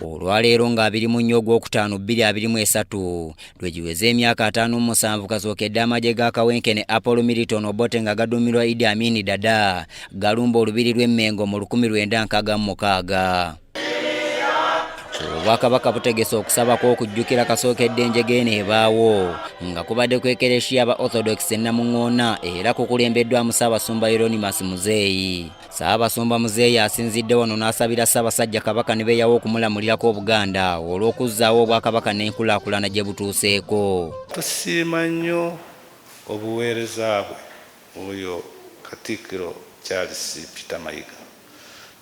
Olwaleero nga 24 Ogwokutaano 2023 lwe giweze emyaka 57 kasookedde amagye ga Kawenkene Apollo Milton Obote nga gaduumirwa Idi Amin Dada galumba olubiri lw'e Mmengo mu 1966. Obwakabaka butegese okusaba kw'okujjukira kasookedde enjega eno ebaawo nga kubadde ku Ekeresia aba Orthodox e Namuŋŋoona era kukulembeddwamu Ssaabasumba Hieronymus Muzeeyi. Ssaabasumba Muzeeyi asinzidde wano n'asabira Ssaabasajja Kabaka ne beeyawo okumulamulirako Obuganda olw'okuzzaawo Obwakabaka n'enkulaakulana gye butuuseeko. Tusiima nnyo obuweereza bwe oyo Katikkiro Charles Peter Mayiga.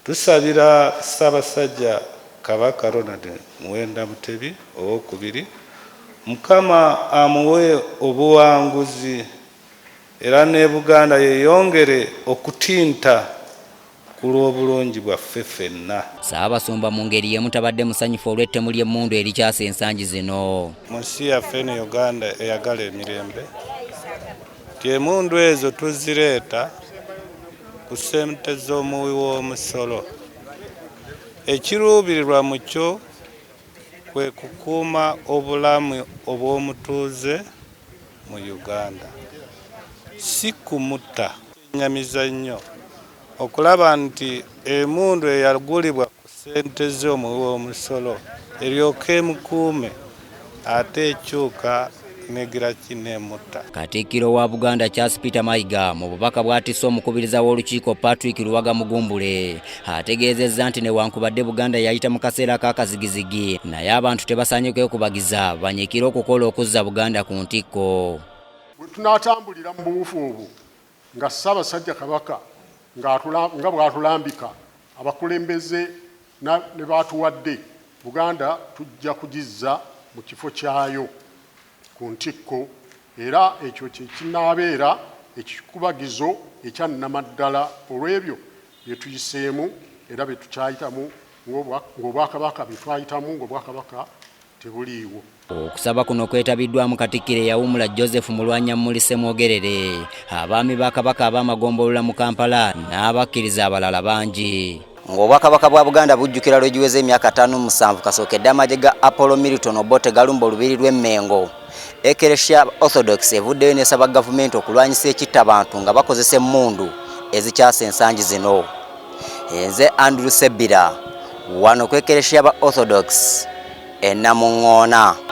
Tusabira Ssaabasajja Kabaka Ronald Muwenda Mutebi Owookubiri, Mukama amuwe obuwanguzi era ne Buganda yeyongere okutinta ku lw'obulungi bwaffe ffenna. Ssaabasumba mu ngeri y'emu tabadde musanyufu olw'ettemu ly'emmundu erikyasa ensangi zino. Mu nsi yaffe eno Uganda eyagala emirembe, nti emmundu ezo tuzireeta ku ssente z'omuwi w'omusolo. Ekiruubirirwa mu kyo kwe kukuuma obulamu obw'omutuuze mu Uganda, si kumutta. Kinnyamiza nnyo okulaba nti emmundu eyagulibwa ku ssente z'omuwi w'omusolo eryoke emukuume ate ekyuka negira kineemutta. Katikkiro wa Buganda Charles Peter Mayiga mu bubaka bw'atisse omukubiriza w'olukiiko Patrick Luwaga Mugumbule ategeezezza nti newankubadde Buganda yayita mu kaseera k'akazigizigi naye abantu tebasaanye kwekubagiza banyiikire okukola okuzza Buganda ku ntikko. Bwe tunaatambulira mu buwufu obwo nga Ssaabasajja Kabaka nga bw'atulambika abakulembeze ne baatuwadde, Buganda tujja kugizza mu kifo kyayo ku ntikko era ekyo kye kinaabeera ekikubagizo ekya nnamaddala olw'ebyo bye tuyiseemu era bye tukyayitamu ng'Obwakabaka bye twayitamu ng'Obwakabaka tebuliiwo. Okusaba kuno kwetabiddwamu Katikkiro eyawummula Joseph Mulwanyammuli Ssemwogerere, abaami ba Kabaka ab'amagombolola mu Kampala n'abakkiriza abalala bangi. Ng'Obwakabaka bwa Buganda bujjukira lwe giweze emyaka 57 kasookedde amagye ga Apollo Milton Obote galumba olubiri lw'e Mmengo, Ekeresia Orthodox evuddeyo n'esaba gavumenti okulwanyisa ekittabantu nga bakozesa emmundu ezikyasa ensangi zino. Nze Andrew Sebbira wano ku Ekeresia ba Orthodox e Namuŋŋoona.